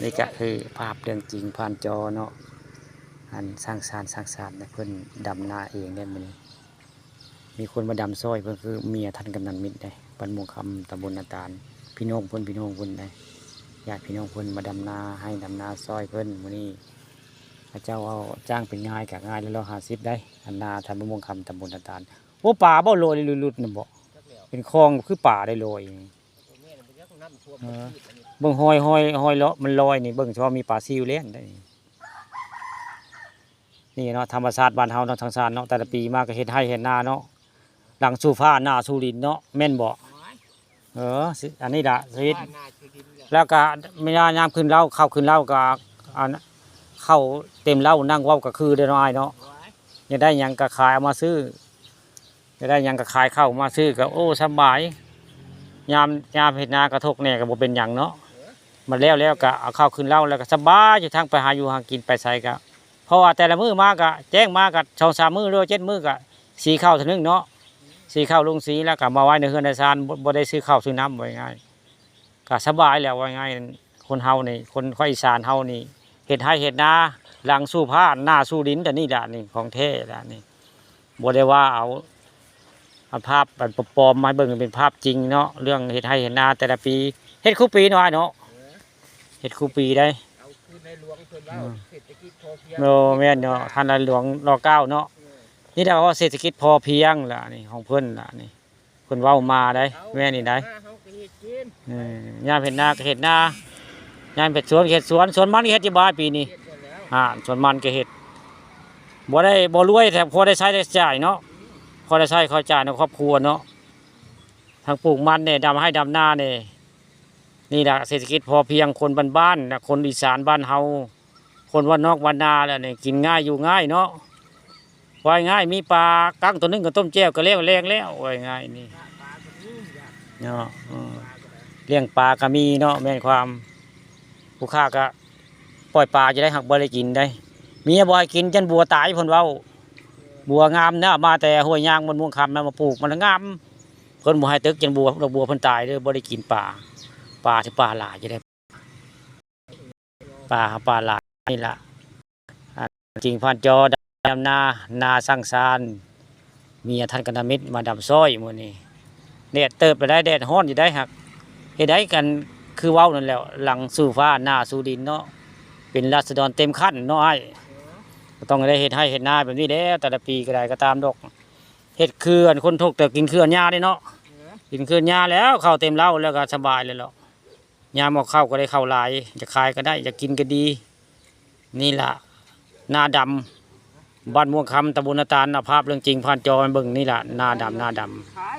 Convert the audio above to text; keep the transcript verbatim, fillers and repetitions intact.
นี่ก็คือภาพเรื่องจริงผ่านจอเนาะ อันสร้างสรรค์ สร้างสรรค์นะ เพิ่นดำนาเองได้มื้อนี้ มีคนมาดำซอยเพิ่น คือเมียท่านกำนัลมิตรได้ บ้านม่วงคำ ตำบลนาตาล พี่น้องเพิ่น พี่น้องเพิ่นได้ ญาติพี่น้องเพิ่นมาดำนาไฮ่ดำนาซอยเพิ่น มื้อนี้ เขาเจ้าเอาจ้างเป็นงายก็งายละร้อยห้าสิบได้ อันนาท่านบ้านม่วงคำ ตำบลนาตาล โอ้ ปลาบ่ลอยหลุดๆน่ะบ่ เป็นคลองคือปลาได้ลอย เออ เบิ่งหอย หอย หอยเลาะมันลอยนี่ เบิ่งเฉพาะมีปลาซิวแล่นได้นี่ นี่เนาะ ธรรมชาติบ้านเฮาเนาะ ทางซานเนาะ แต่ละปีมาก็เฮ็ดไฮ่เฮ็ดนาเนาะ หลังสู่ฟ้าหน้าสู่ดินเนาะ แม่นบ่ เออ สิ อันนี้ล่ะชีวิต แล้วก็เวลายามขึ้นเล้า ข้าวขึ้นเล้าก็ อัน ข้าวเต็มเล้า นั่งเว้าก็คือเด้อเนาะ อ้ายเนาะ อยากได้หยังก็ขายเอามาซื้อ จะได้หยังก็ขายข้าวมาซื้อก็ โอ้ สบาย ยาม ยามเฮ็ดนากระทกแหน่ก็บ่เป็นหยังเนาะ มันแล้วแล้วก็เอาข้าวขึ้นเล้าแล้วก็สบาย อยู่ทางไปหาอยู่หากินไปไสก็ เพราะว่าแต่ละมื้อมาก็แจ้งมาก็สองสามมื้อหรือว่าเจ็ดมื้อก็สีข้าวเทื่อนึงเนาะ สีข้าวลงสีแล้วก็มาไว้ในเฮือนในซาน บ่ บ่ได้ซื้อข้าวซื้อน้ำ ว่าง่าย ก็สบายแล้ว ว่าง่าย คนเฮานี่ คนภาคอีสานเฮานี่ เฮ็ดไฮ่เฮ็ดนา หลังสู่ฟ้าหน้าสู่ดิน แต่นี่ล่ะนี่ของแท้ล่ะนี่ บ่ได้ว่าเอา เอาภาพอันปลอมๆมาให้เบิ่ง เป็นภาพจริงเนาะ เรื่องเฮ็ดไฮ่เฮ็ดนาแต่ละปี เฮ็ดคู่ปีเนาะ อ้ายเนาะ เฮ็ดคู่ปีได้ เอาคือในหลวงเพิ่นว่า อืม เศรษฐกิจพอเพียง โอ้ แม่นเนาะ ท่านในหลวง ร.เก้า เนาะ เออ นี่แหละว่าเศรษฐกิจพอเพียงล่ะนี่ ของเพิ่นล่ะนี่ เพิ่นเว้ามาได้ เอา แม่นนี่ได้ มาเฮาก็เฮ็ดกิน เออ ยามเฮ็ดนาก็เฮ็ดนา ยามเฮ็ดสวนก็เฮ็ดสวน สวนมันก็เฮ็ดอยู่บ่ปีนี้ เฮ็ดหมดแล้ว อ่า สวนมันก็เฮ็ด บ่ได้ บ่รวย แต่พอได้ใช้ได้จ่ายเนาะ พอได้ใช้พอจ่ายในครอบครัวเนาะ ทั้งปลูกมันเนี่ย ดำไฮ่ดำนาเนี่ย นี่ล่ะเศรษฐกิจพอเพียง คนบ้านๆนะ คนอีสานบ้านเฮา คนบ้านนอกบ้านนาแหละนี่ กินง่ายอยู่ง่ายเนาะ ว่าง่าย มีปลากั้งตัวหนึ่งก็ต้มแจ่วก็แล้วแลงแล้ว ว่าง่ายนี่เนาะ อืม เลี้ยงปลาก็มีเนาะ แม่นความ ผู้ข้าก็ปล่อยปลาจะได้ หากบ่ได้กินได้ เมียบ่ให้กิน จนบัวตาย เพิ่นเว้า บัวงามนะ มาแต่ห้วยยาง มันม่วงคำนะ มาปลูก มันงาม เพิ่นบ่ให้ตึก จนบัว ดอกบัวเพิ่นตายเด้อ บ่ได้กินปลา ปลาที่ปลาหลายจะได้ ปลา ปลาหลายนี่ล่ะ อ่า จริงผ่านจอดำนา นาสังสาร เมียท่านกำนัลมิตรมาดำซอยมื้อนี้ แดดเติบไปได้ แดดร้อนอยู่ได้ หากเฮ็ดได้กัน คือเว้านั่นแหละ หลังสู่ฟ้าหน้าสู่ดินเนาะ เป็นราษฎรเต็มขั้นเนาะอ้าย ก็ต้องได้เฮ็ดไฮ่เฮ็ดนาแบบนี้แหละ แต่ละปีก็ได้ก็ตามดอก เฮ็ดคืออันคนทุกข์แต่กินคืออันหญ้าเด้เนาะ กินคืออันหญ้าแล้ว ข้าวเต็มเล้าแล้วก็สบายเลยเนาะ ยามออกข้าวก็ได้ข้าวหลาย จะขายก็ได้ จะกินก็ดี นี่ล่ะ นาดำ บ้านม่วงคำ ตำบลนาตาล เอาภาพเรื่องจริงผ่านจอมาเบิ่ง นี่ล่ะ นาดำ นาดำ ขาย